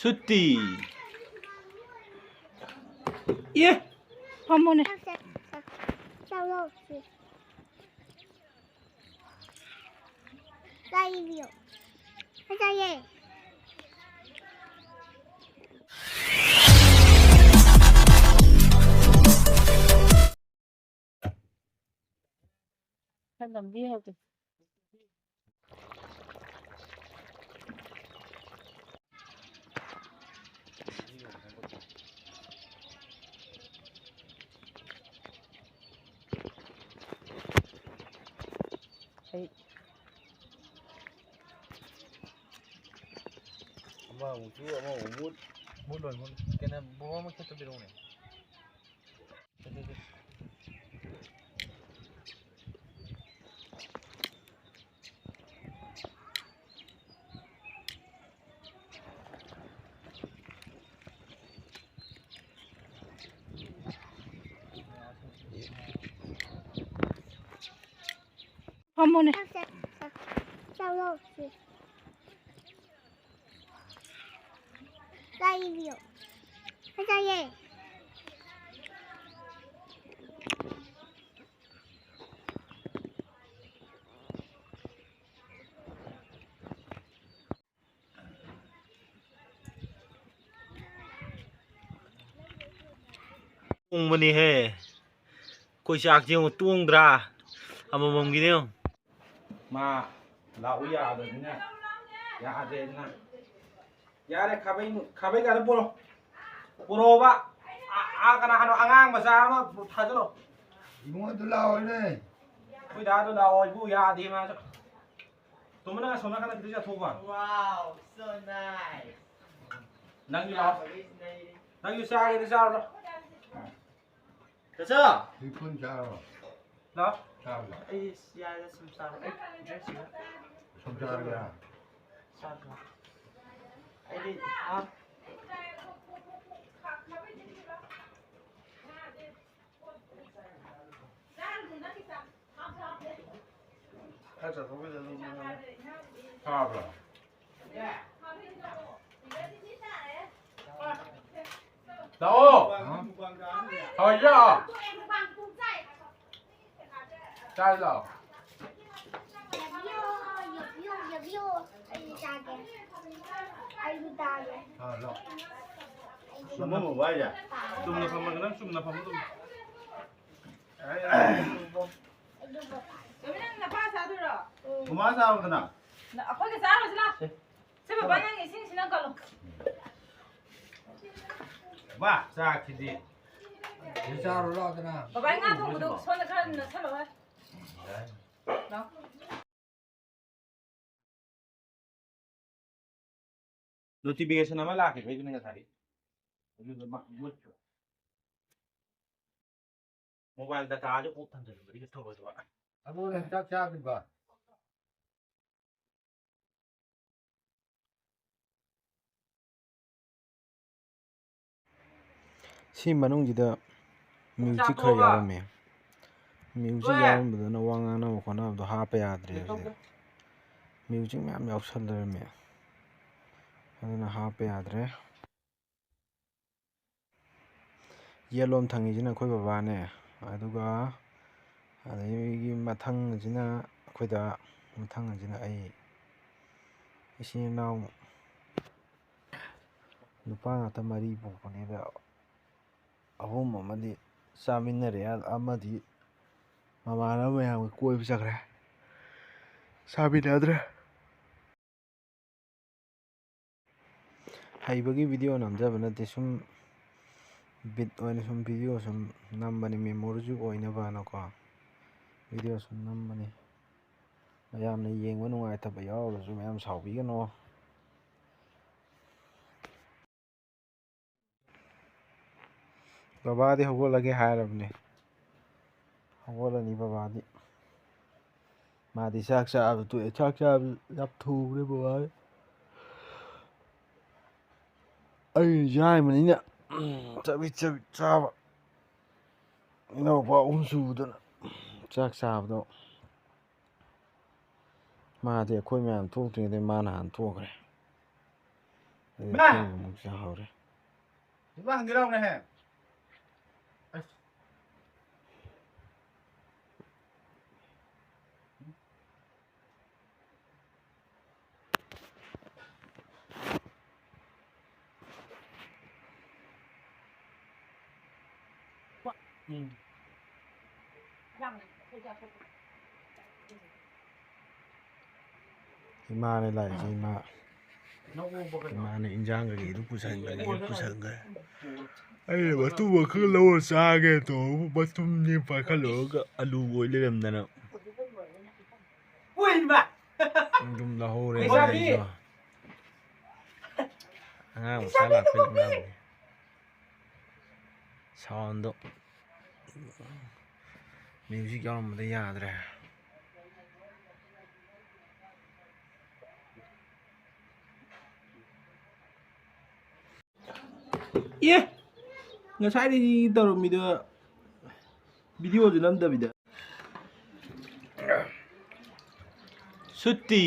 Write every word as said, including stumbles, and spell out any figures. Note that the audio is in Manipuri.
ꯇꯨꯠꯇꯤ꯫ ꯑꯦ꯫ ꯐꯝꯃꯣꯅꯦ꯫ ꯆꯥꯏꯌꯦ꯫ ꯈꯔ ꯅꯝꯕꯤꯍꯧꯒꯦ꯫ ꯑꯩ ꯑꯃ ꯑꯃꯨꯛ ꯆꯨ, ꯑꯃ ꯑꯃꯨꯛ ꯃꯨꯠ꯫ ꯃꯨꯠꯂꯣꯏ, ꯃꯨꯠꯂꯣꯏ꯫ ꯀꯩꯅꯣ, ꯕꯣꯕꯥ ꯑꯃ ꯈꯦꯠꯇ ꯄꯤꯔꯛꯎꯅꯦ꯫ ꯐꯝꯃꯣꯅꯦ꯫ ꯆꯥꯎ, ꯆꯥꯎ, ꯆꯥꯎ꯫ ꯆꯥꯏꯌꯦ꯫ ꯆꯥꯏꯌꯦ꯫ ꯇꯣꯡꯕꯅꯤꯍꯦ꯫ ꯑꯩꯈꯣꯏ ꯆꯥꯛꯁꯦ ꯌꯦꯡꯉꯨ, ꯇꯣꯡꯗ꯭ꯔꯥ? ꯑꯃꯃꯝꯒꯤꯅꯦ ꯌꯦꯡꯉꯨ꯫ ꯃꯥ ꯂꯥꯛꯎ ꯌꯥꯗꯕꯅꯤꯅ, ꯌꯥꯗ꯭ꯔꯦꯗꯅ꯫ ꯌꯥꯔꯦ, ꯈꯥꯕꯩ, ꯈꯥꯕꯩ ꯀꯥꯗ ꯄꯨꯔꯣ꯫ ꯄꯨꯔꯛꯑꯣꯕ꯫ ꯑꯥ, ꯑꯥ, ꯀꯅꯥ ꯀꯅꯥ ꯑꯉꯥꯡ ꯃꯆꯥ ꯑꯃ ꯊꯥꯖꯤꯜꯂꯣ꯫ ꯏꯕꯨꯡꯉꯣ, ꯑꯗꯨ ꯂꯥꯛꯑꯣꯅꯦ꯫ ꯑꯩꯈꯣꯏ ꯗꯥꯗꯣ ꯂꯥꯛꯑꯣ ꯏꯕꯨ, ꯌꯥꯗꯦ ꯃꯥꯁꯨ꯫ ꯇꯣꯝꯕ, ꯅꯪ ꯑꯁꯣꯝ ꯅꯥꯀꯟꯗ ꯈꯤꯇꯪ ꯆꯠꯊꯣꯛꯄ꯫ Wow, so nice. ꯅꯪꯁꯨ ꯂꯥꯛꯑꯣ꯫ ꯅꯪꯁꯨ ꯆꯥꯒꯦꯗꯤ ꯆꯥꯔꯣ꯫ ꯆꯥꯆꯥ! ꯁꯤ ꯐꯨꯟ ꯆꯥꯔꯕꯣ? ꯂꯥꯛꯑꯣ꯫ ꯆꯥꯔꯕꯣ? ꯑꯩ ꯌꯥꯔꯦ, ꯁꯨꯝ ꯆꯥꯔꯣ꯫ ꯑꯩ dress ꯁꯤꯒ꯫ ꯁꯨꯝ ꯆꯥꯔꯒꯦ꯫ ꯆꯥꯔꯣ꯫ ꯑꯩꯗꯤ ꯍꯥꯞ-, ꯈꯔ ꯆꯠꯊꯣꯛꯈꯤꯁꯦ ꯑꯗꯨꯝ꯫ ꯇꯥꯕ꯭ꯔꯣ? ꯂꯥꯛꯑꯣ꯫ ꯍꯣꯏ, ꯂꯥꯛꯑꯣ꯫ ꯆꯥꯔꯨ ꯂꯥꯛꯑꯣ꯫ ꯑꯥ, ꯂꯥꯛꯑꯣ꯫ ꯆꯨꯝꯅ ꯐꯝꯃꯒ ꯅꯪ ꯆꯨꯝꯅ ꯐꯝꯃꯨ ꯑꯗꯨꯝ꯫ ꯆꯨꯝꯃꯤ, ꯅꯪ ꯅꯄꯥ ꯆꯥꯗꯣꯏꯔꯣ? ꯃꯃꯥ ꯆꯥꯔꯣꯗꯅ꯫ ꯅ-, ꯑꯩꯈꯣꯏꯒ ꯆꯥꯔꯨꯁꯤ ꯂꯥꯎ꯫ ꯁꯦ꯫ ꯁꯦ, ꯕꯕꯥ, ꯅꯪ ꯏꯁꯤꯡꯁꯤ ꯅꯪ ꯀꯜꯂꯣ꯫ ꯕꯥ, ꯆꯥꯛꯁꯤꯗꯤ꯫ ꯁꯤ ꯆꯥꯔꯨ ꯂꯥꯎꯗꯅ꯫ ꯕꯕꯥ, ꯉꯥ ꯊꯣꯡꯕꯗꯣ ꯁꯣꯝꯗ ꯈꯔ ꯅꯛꯁꯜꯂꯣ ꯍꯦ꯫ ꯂꯥꯎ꯫ Notification ꯑꯃ ꯂꯥꯛꯈꯤꯕꯩꯗꯨꯅꯦ ꯉꯁꯥꯏ꯫ ꯑꯗꯨꯗꯣ ꯃꯥ ꯃꯨꯠꯈ꯭ꯔꯦ꯫ Mobile dataꯁꯦ off ꯊꯝꯖꯤꯜꯂꯨꯕꯗꯒꯤ ꯇꯧꯕꯗꯣ꯫ ꯑꯗꯨꯅꯦ ꯆꯥꯛ ꯆꯥꯗ꯭ꯔꯤꯕ꯫ ꯁꯤ ꯃꯅꯨꯡꯁꯤꯗ music ꯈꯔ ꯌꯥꯎꯔꯝꯃꯦ꯫ Music ꯌꯥꯎꯔꯝꯕꯗꯨꯅ ꯋꯥ ꯉꯥꯡꯅꯕ ꯈꯣꯠꯅꯕꯗꯣ ꯍꯥꯞꯄ ꯌꯥꯗ꯭ꯔꯦ ꯍꯧꯖꯤꯛ꯫ Music ꯃꯌꯥꯝ ꯌꯥꯎꯁꯜ ꯂꯩꯔꯝꯃꯦ꯫ ꯑꯗꯨꯅ ꯍꯥꯞꯄ ꯌꯥꯗ꯭ꯔꯦ꯫ ꯌꯦꯠꯂꯣꯝ ꯊꯪꯉꯤꯁꯤꯅ ꯑꯩꯈꯣꯏ ꯕꯕꯥꯅꯦ꯫ ꯑꯗꯨꯒ ꯑꯗꯒꯤ ꯃꯊꯪꯁꯤꯅ ꯑꯩꯈꯣꯏ ꯗꯥ, ꯃꯊꯪꯁꯤꯅ ꯑꯩ꯫ ꯏꯆꯤꯟ ꯏꯅꯥꯎ ꯅꯨꯄꯥ ꯉꯥꯛꯇ ꯃꯔꯤ ꯄꯣꯛꯄꯅꯦ꯫ ꯑꯗ ꯑꯍꯨꯝ ꯑꯃꯗꯤ ꯆꯥꯃꯤꯟꯅꯔꯦ, ꯑꯃꯗꯤ ꯃꯃꯥꯟꯅꯕ ꯃꯌꯥꯝꯒ ꯀꯣꯏꯕ ꯆꯠꯈ꯭ꯔꯦ, ꯆꯥꯃꯤꯟꯅꯗ꯭ꯔꯦ꯫ ꯍꯩꯕꯒꯤ video ꯅꯝꯖꯕ ꯅꯠꯇꯦ, ꯁꯨꯝ ꯕꯤꯠ ꯑꯣꯏꯅ ꯁꯨꯝ video ꯁꯨꯝ ꯅꯝꯕꯅꯤ, memoryꯁꯨ ꯑꯣꯏꯅꯕꯅꯀꯣ꯫ Video ꯁꯨꯝ ꯅꯝꯕꯅꯤ꯫ ꯃꯌꯥꯝꯅ ꯌꯦꯡꯕ ꯅꯨꯡꯉꯥꯏꯇꯕ ꯌꯥꯎꯔꯒꯁꯨ ꯃꯌꯥꯝ ꯁꯥꯎꯕꯤꯒꯅꯣ꯫ ꯕꯕꯥꯗꯤ ꯍꯧꯒꯠꯂꯒꯦ ꯍꯥꯏꯔꯕꯅꯦ꯫ ꯍꯧꯒꯠꯂꯅꯤ ꯕꯕꯥꯗꯤ꯫ ꯃꯥꯗꯤ ꯆꯥꯛ ꯆꯥꯕ ꯇꯣꯛꯑꯦ꯫ ꯆꯥꯛ ꯆꯥꯕ ꯌꯥꯝ ꯊꯨꯕꯅꯦ ꯕꯕꯥꯗꯤ꯫ ꯑꯩꯅ ꯌꯥꯏꯃꯅꯤꯅ ꯆꯕꯤꯠ ꯆꯕꯤꯠ ꯆꯥꯕ꯫ ꯏꯅꯥꯎꯄꯥ ꯑꯍꯨꯝ ꯁꯨꯕꯗꯨꯅ ꯆꯥꯛ ꯆꯥꯕꯗꯣ ꯃꯥꯗꯤ ꯑꯩꯈꯣꯏ ꯃꯌꯥꯝ ꯊꯣꯛꯇ꯭ꯔꯤꯉꯩꯗ ꯃꯥꯅ ꯍꯥꯟꯅ ꯊꯣꯛꯈ꯭ꯔꯦ꯫ ꯑꯗꯨꯗꯤ ꯃꯥ! ꯑꯩꯈꯣꯏꯅ ꯑꯃꯨꯛ ꯆꯥꯍꯧꯔꯦ꯫ ꯁꯤꯃ ꯍꯪꯒꯦ ꯇꯧꯕꯅꯦꯍꯦ꯫ ꯑꯁ꯫ ꯎꯝ꯫ ꯏꯃꯥꯅꯦ ꯂꯥꯛꯏꯁꯦ, ꯏꯃꯥ꯫ ꯏꯃꯥꯅ ꯏꯟꯖꯥꯡ ꯀꯩꯀꯩꯗꯨ ꯄꯨꯁꯟꯈ꯭ꯔꯦ, ꯄꯨꯁꯟꯈ꯭ꯔꯦ꯫ ꯑꯩꯅ ꯃꯇꯨꯝ ꯑꯃꯈꯛ ꯂꯧꯔ ꯆꯥꯒꯦ ꯇꯧꯕꯕꯨ ꯃꯇꯨꯝꯅꯤ ꯄꯥꯏꯈꯠꯂꯨꯔꯒ ꯑꯂꯨ ꯑꯣꯏ ꯂꯩꯔꯝꯗꯅ꯫ ꯑꯗꯨꯝ ꯂꯧꯍꯧꯔꯦ ꯏꯟꯖꯥꯡꯗꯣ꯫ ꯑꯉꯥꯡ ꯃꯆꯥ ꯂꯥꯛꯄꯩ ꯂꯧꯅꯕꯅꯦ꯫ ꯁꯥꯎꯟꯗꯣ꯫ ꯃ꯭ꯌꯨꯖꯤꯛ ꯌꯥꯎꯔꯝꯕꯗ ꯌꯥꯗ꯭ꯔꯦ꯫ ꯑꯦ! ꯉꯁꯥꯏꯗꯒꯤ ꯇꯧꯔꯝꯃꯤꯗꯣ ꯚꯤꯗꯤꯑꯣꯁꯨ ꯅꯝꯗꯕꯤꯗ꯫ ꯁꯨꯇꯤ꯫